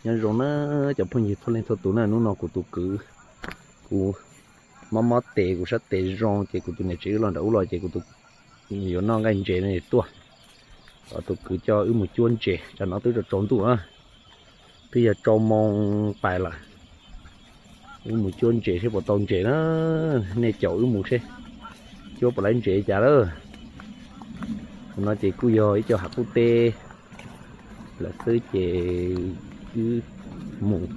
Nyob zoo na cov phooj ywg txhua leej txhua tus na, hnub no kuv tus kwv, kuv mob mob tes, kuv sab tes zoo ces kuv tus niam tsev wb los nram ub los ces kuv tus yuav noj nqaij ntses no tuaj, tus kwv coj wb mus cuab ntses, tsam no twb tsaus ntuj na, twb yog rau moo pais lawm. Wb mus cuab ntses seb puas tau ntses na, nej caum wb mus seb cuab puas laib ntses cas lawm. Tus no ces kuj yog ib co hav qub teb lawm xwb ces wb mus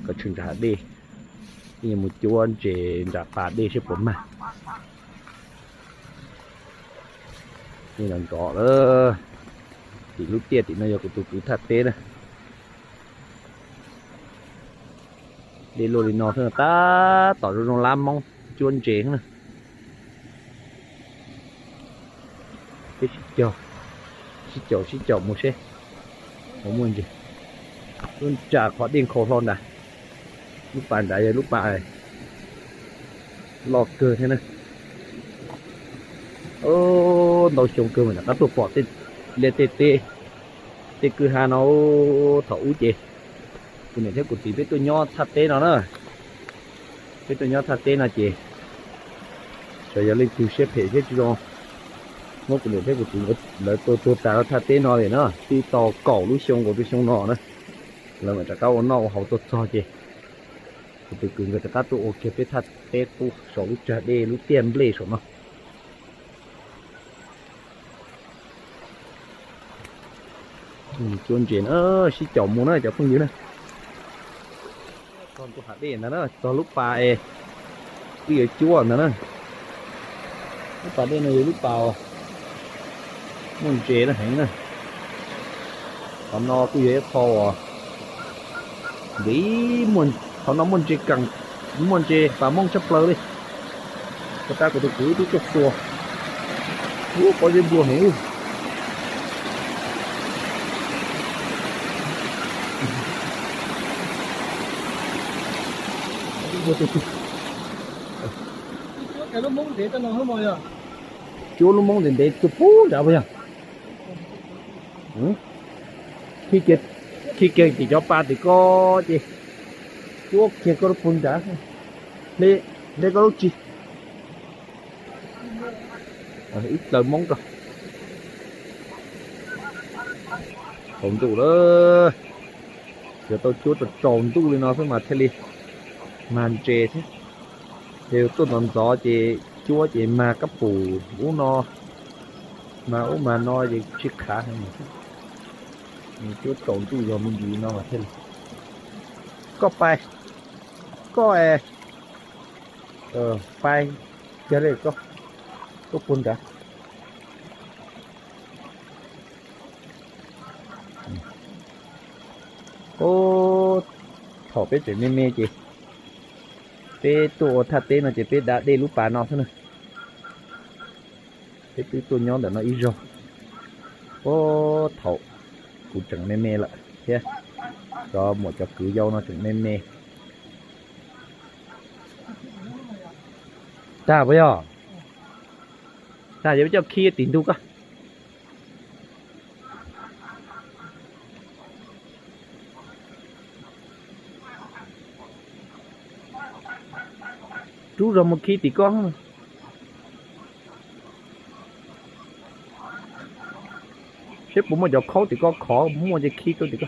kom tshwm nram hav dej, wb yuav mus cuab ntses nram pas dej seb puas mag. Nrov nrov lawm, tim lub tiaj tim no yog kuv tus kwv thaj teb na. Dej luaj li no xwb tab tom zoo zoo lab moob cuab ntses na. Peb sib caum, sib caum sib caum mus seb puas muaj ntses. Lub nram qhov dej nkhaus hlo nrad, lub pas nrad yog lub pas loj kawg thiab na. Ntau xyoo kawg mas rov qab tuaj pom tej liaj tej teb, tej kwj ha no. Thaum ub ces kuv niam thiab kuv txiv peb tuaj nyob thaj teb no na. Peb tuaj nyob thaj teb no ces xyov yog leej twg siab phem siab tsis zoo, muab kuv niam thiab kuv txiv lawv tua tuag tas rau thaj teb no lawm na. Twb tau kaum lub xyoo nkaus rau xyoo no na, lawv mam rov qab ua noj ua haus tuaj txog ces kuv tus kwv nkawd rov qab tuaj ua kiag peb thaj teb qub saum lub tsag dej lub tiaj nplej saum no. Cuab ntses na, sib caum mus na cov phooj ywg na. Txog ntua hav dej ntawd na, txog lub pas es wb yuav cuab ntawd na. Lub pas dej no yog lub pas uas muaj ntses na heev na. Qhov no kuj yog ib qho uas ntev, qhov no muaj ntses, muaj ntses pas moob tshaj plaws li. Puag ta kuv tus kwv twb tuaj tua, ub, pob zeb nplua heev. Cuab lub moob ntev ntev tuaj puag nrad puas yog? Khi kiag tim cov pas tim ko ces cuab kiag koj lub puag nrad, hle koj lub tsis. Ib plaws moob rau. Tsaus ntuj lawm, yuav tau cuab tsaus tsaus ntuj li no xwb mas thiaj li mag ntses thiab. Ces tuaj ntxov ntxov ces cuab ces mag kab pum ub no, mag ub mag no ces tsis qhav heev. Cuab tsaus ntuj zog me ntsis li no mas thiaj li. Koj pais, koj es, pais kiag li koj, koj puag nrad. Ub, thaum peb tseem me me ces peb tuaj ua thaj teb no ces peb da dej lub pas no xwb na. Peb twb tuaj nyob ntawm no ib zaug. Ub, thaum kuv tseem me me lawm thiab cov muam cov kwv yau no tseem me me. Tag puas yog? Tag, yog peb coj khi tim ntug ko. Rub zog mus khi tim ko. Seb puas muaj cov khaub tim ko khov, muaj ces khi tuaj tim ko.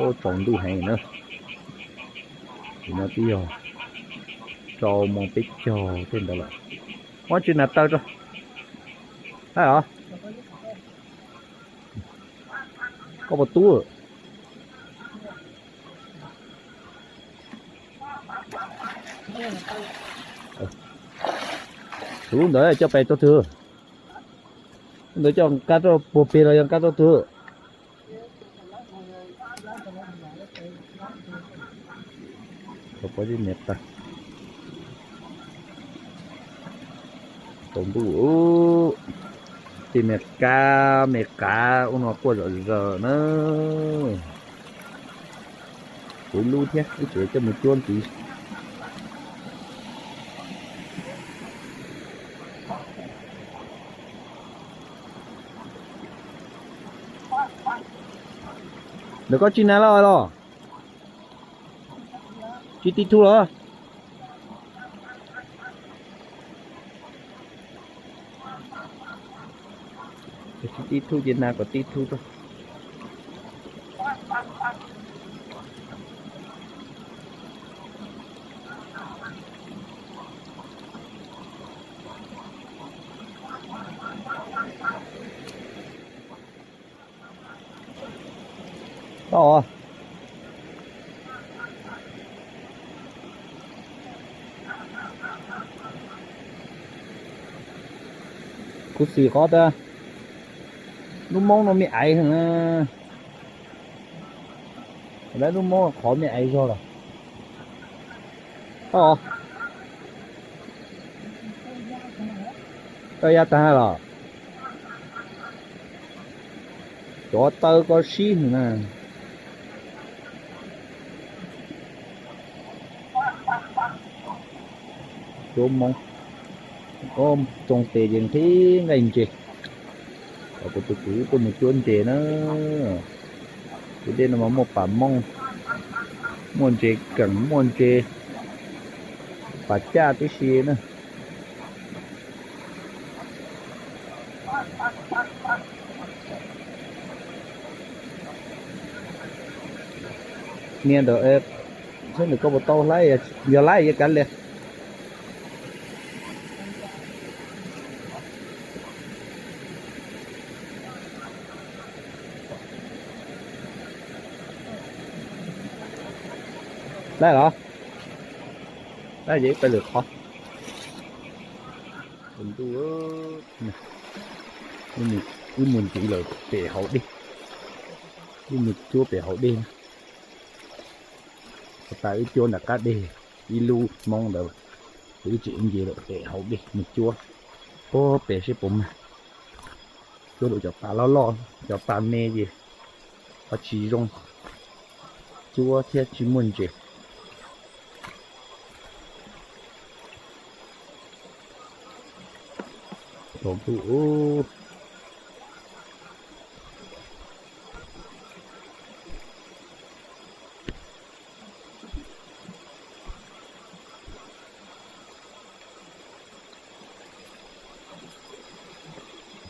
Ub, tsaus ntuj heev na. Tim no twb yog rau moos peb caug tej ntawd lawm. Muab tsis nas taw rau. Hais os, koj puas tub? Tus lub ntawd coj pais rau twg? Lub ntawd coj nqa rau puag peg los yog nqa rau twg? Pob zeb niam tas. Tsaus ntuj, tej me kab me qav ub no quaj zom zaws na. Kuv ib lub thiab, ib tsev coj mus cuab ntxiv. Ntawm koj tsis nag los los? Tsis tib thub los? Tsis tib thub ces nag kom tib thub rau. Tau. Kuv xim qhov tias lub moob no me aiv heev na. Lawv lub moob qhov me aiv zog lawm. Tau, tau ya tag los? Cov taw ko sib heev na. Cuab moob, o, tsoo tes ces nqhis nqaij ntses. Kuv tus kwv tuaj mus cuab ntses na. Tus dej no mas muaj pam mooj, muaj ntses keem, muaj ntses pas caj tib si na. Niag ntawd, saib ntawm koj puas tau laib, yog laib yuav kav liam. Laib los? Laib ces wb pais lwm qhov. Ntuj, wb mus ntxiv lawm pem hauv dej, wb mus cuab pem hauv dej na. Ua tas wb cuab nram qab dej ib lub hmoob ntawd, wb tseem nce lawm pem hauv dej mus cuab puag pem seb puas mag. Cuab lawm cov pas loj loj, cov pas me ces ho tsis zoo cuab thiab tsis muaj ntses. Tsaus ntuj.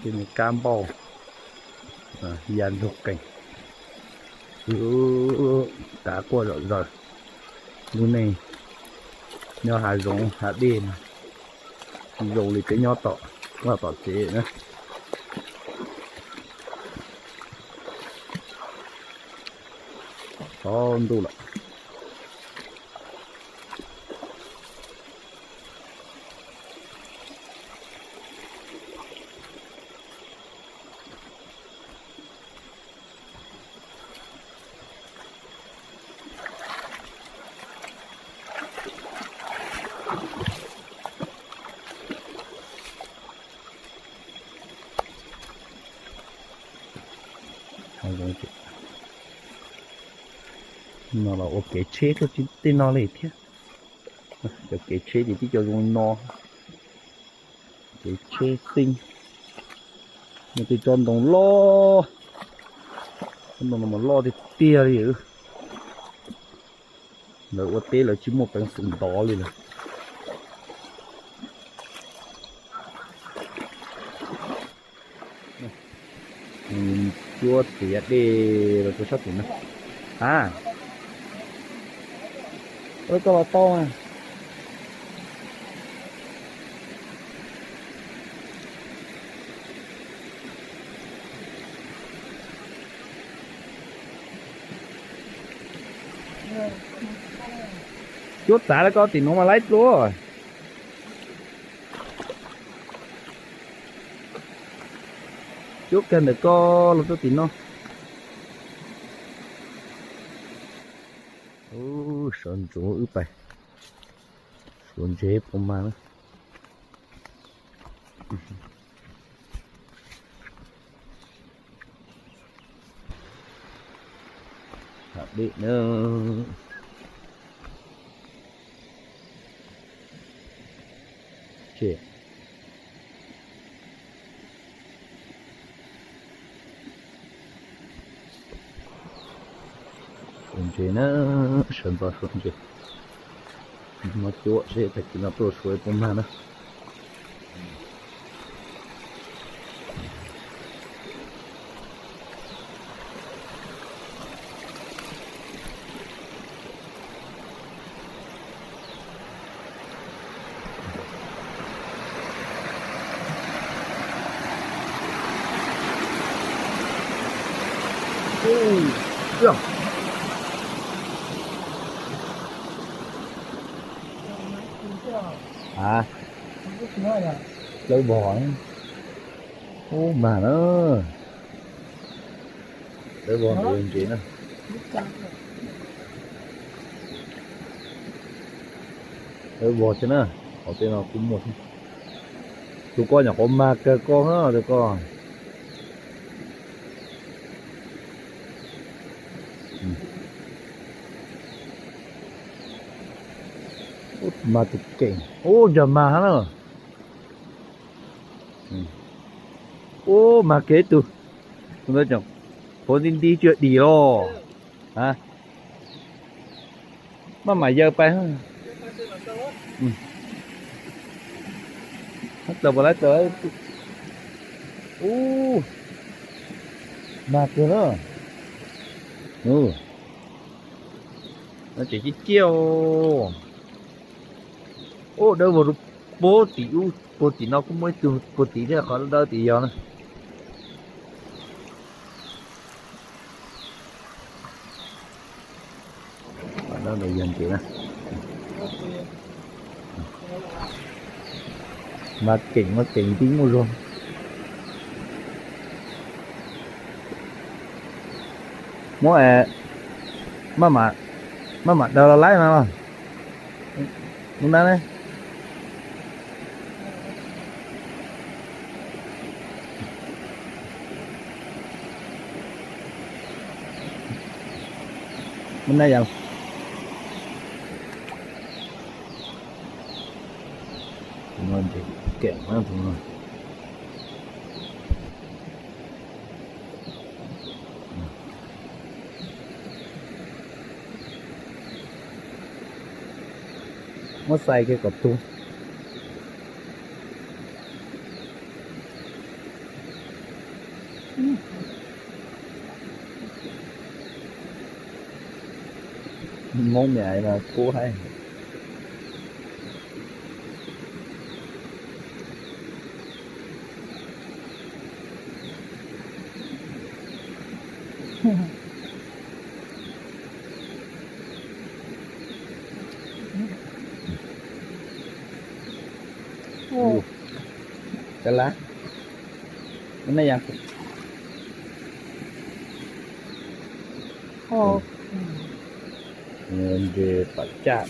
Tej me kab npauj ya nrug qees, tav quaj zom zaws. Lub neej nyob hav zoov hav dej no tsis zoo li peb nyob tom vaj tom tsev na. Tsaus ntuj lawm. No los ua kev tsheb tuaj tsis tej no li thiab. Cov kev tsheb ces tib co zoo no. Kev tsheb xeeb. Muaj tej tsob ntoo loj, tsob ntoo no mas loj tiag tiag li. Lawv ua teb lawv tsis muaj peev xwm ntov li lawm. Cuab txiav dej los rau sab tim no. A, koj los tau. Cuab txav lawv koj tim nuav mas laib dlua. Cuab kag ntawm koj los rau tim no. Sawv ntxuv wb pais suav ntses puas mag na. Hav dej na. Ces Ntses na, sawv ntxov suav ntses. Hmo cuab seb tag kis no tuaj suav puas mag na. Dawb vog, ub mag na. Dawb vog ntawd yog ntses na. Dawb vog thiab na. Qhov tej no kuj muaj thiab. Tus ko nyuam qhuav mag kawg ko na, tus ko. Mag tus keem, ub, nrog mag hab na. Ub, mag kiag ib tug. Tus ntawd tseem qhuav nti nti tsis dim los. Maj mam yaws pais. Tawm puas lawv tawm. Ub, mag kiag na. No tseem ciaj ciaj. Ub, dawb vog rau puag tim ub, puag tim no kuj muaj ib tug puag tim thiab, qhov dawb tim yog na. Yog ntses na. Mas keem mas keem nti muaj zog. Muab, maj mam daws los laib no los. Lub nab ne. Lub nab yog tus no ntses keem na tus no. Muab xais kiag kom tuag. Hmoob niam mas kub haib. Cov lab, nej yog ntses pam caj.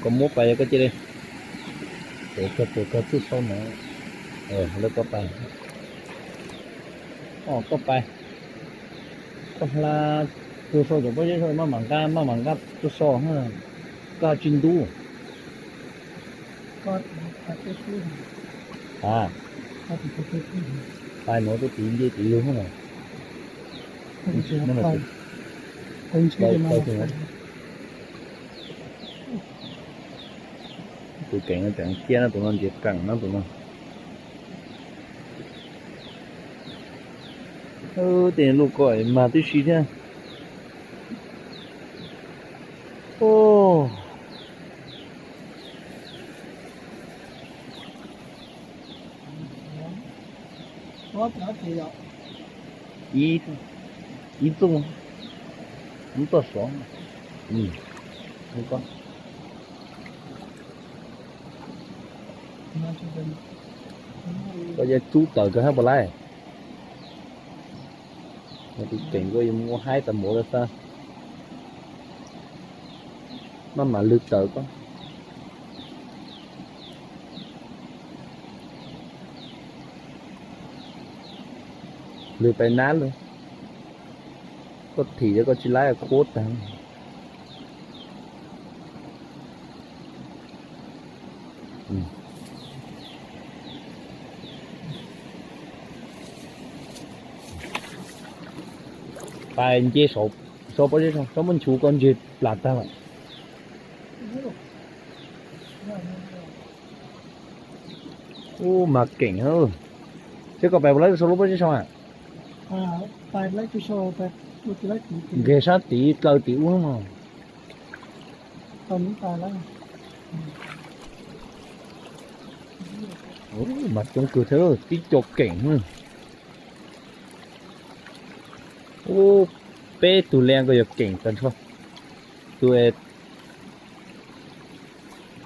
Koj muab pais yog koj cia li, tus kawg tus kawg txuj sau na, lawv koj pais, koj pais, koj hla txuj sau cov pob zeb maj mam nqa, maj mam nqa txuj sau, koj tsis ntub. A, pais nuav rau tid nce tid lug na. Tus keem no tseem cia na, tus no ntses keem na tus no. Tej lub ko mag tib si thiab. Ib txuj, ib txuj sov. Koj yuav tsub tawm kawg hab puas laib? Tus keem koj yuav muab haib tas npaum li xwb. Maj mam lwg tawm koj. Lwg pais nab lug. Koj thim koj tsis laib khuab tag. Pais nce saum pob zeb, saum muaj nchuv koj ntseg plas tag lawm. Ub, mas keem. Seb koj pais puas laib saum lub pob zeb saud a? Nkag sab tid dlaw tim ub no. Mas coob kawg thiab, tib co keem. Ub, peb tug le ko yog keem tag nrho. Tus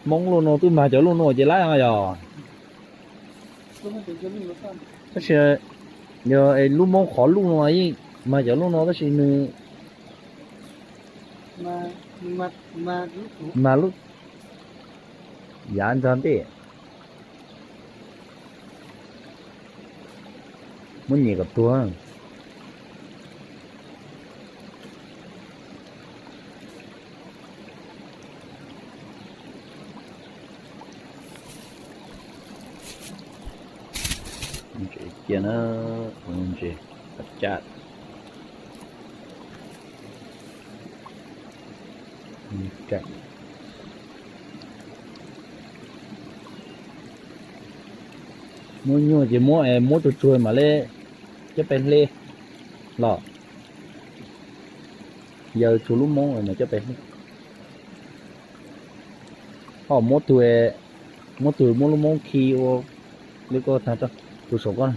Hmoob luaj no twb mag cov luaj no ces laib yog. Tab sis yog lub Hmoob qhov luj no yeej mag cov luj no tab sis nws mag lub yav ntxa ntej. Muab nyem kom tuag. Ntses cia na, ntses caj. Muab nyuaj ces muab, muab tsuag tsuag mam li coj pem hle los. Yawg tsuag lub Hmoob mas coj pem hle. Ho muab tug, muab tug muab lub Hmoob khi ua li ko tag rau tus saum ko na.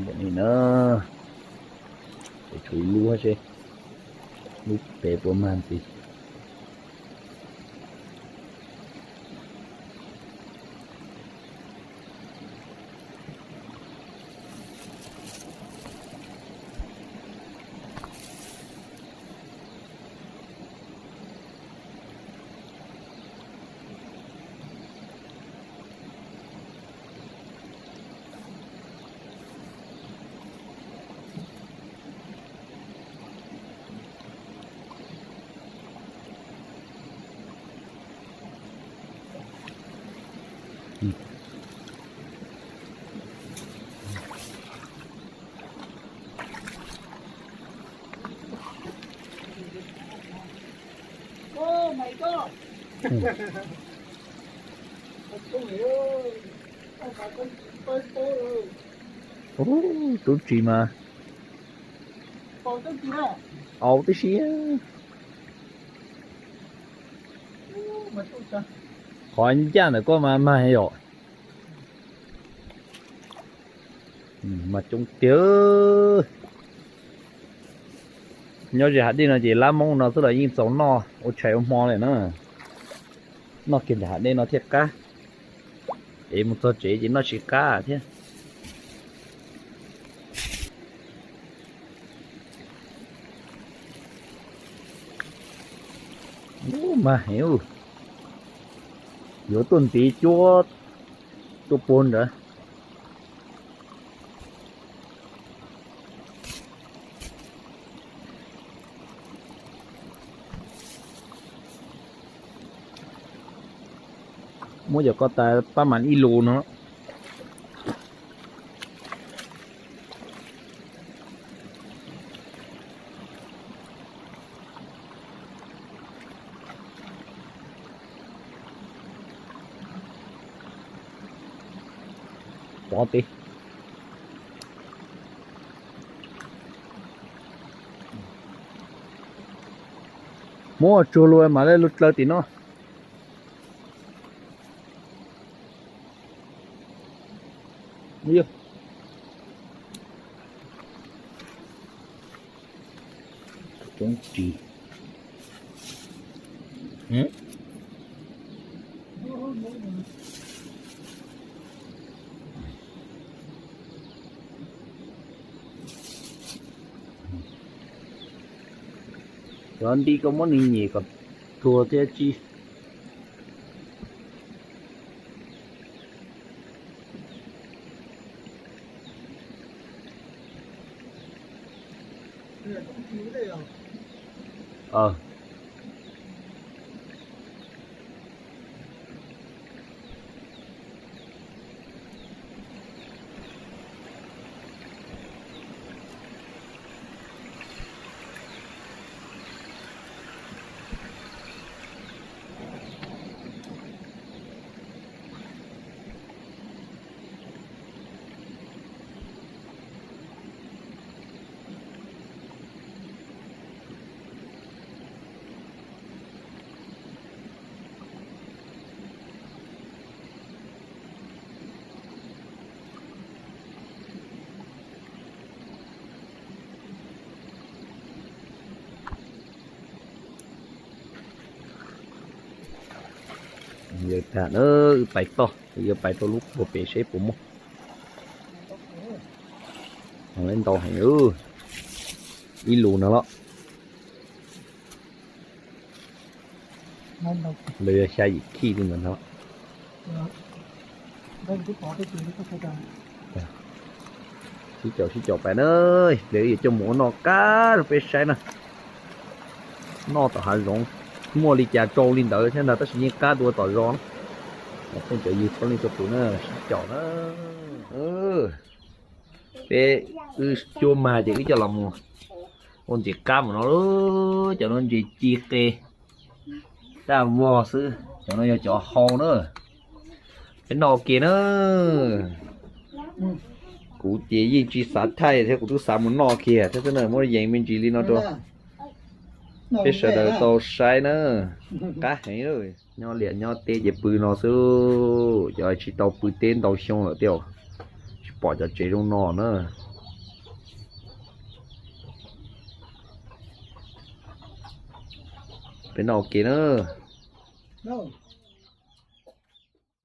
Npaum li na, tshuav ib lub xwb, lub pem puas mag ntxiv. Ub, tub tsis mas au tib si. Qhov ncaj ntawm koj mas mag yom. Mas coob tiag. Nyob ze hav dej no ces lab Hmoob no xwb los yeej txaus noj ua tshais ua hmo lawm na. Noj kiag ntawm hav dej no thiaj qab, es mus txog tsev ces noj tsis qab thiab. Ub, mag heev, yuav tuaj ntiv cuab tuaj puag nrad. Muab cov ko tas pab mas ib lus no. Pov peb. Muab tsuag lug mam li lug dlaws tim no. Cov ris. Cov nti koj muab nws nyem kom tuag thiab tsis. Yog tag na, wb pais toj, yuav pais rau lub puag pem seb puas muaj. Ntau heev, ib lus no los. Lawv yog xya yim khij li ntawd no. Sib caum sib caum pais na, pliag yuav coj mus ua noj qab rau peb saib na. Noj tom hav zoov, muaj li cas rau li ntawd thiab ntag, tab sis yeej qab dua tom zos na. Peb cov yug txhua leej txhua tus na, sib caum na. Peb wb cuab mag ces wb coj los mus ua ntxim qab mus no. Cov no ntses ci qe, daj vog xwb, cov no yog cov hau na. Peb noj ua ke na. Kuv ces yeej tsis xav thaij thiab, kuv twb xav mus noj kiag thiab xwb na, muab yees me ntsis li no rau peb sawv daws tau saib na. Qab heev. Nyob liaj nyob teb ces pw no xwb, cov tsis tau pw teb ntau xyoo lawm thiab, tsis pom cov tsev zoo no na. Peb noj ua ke na.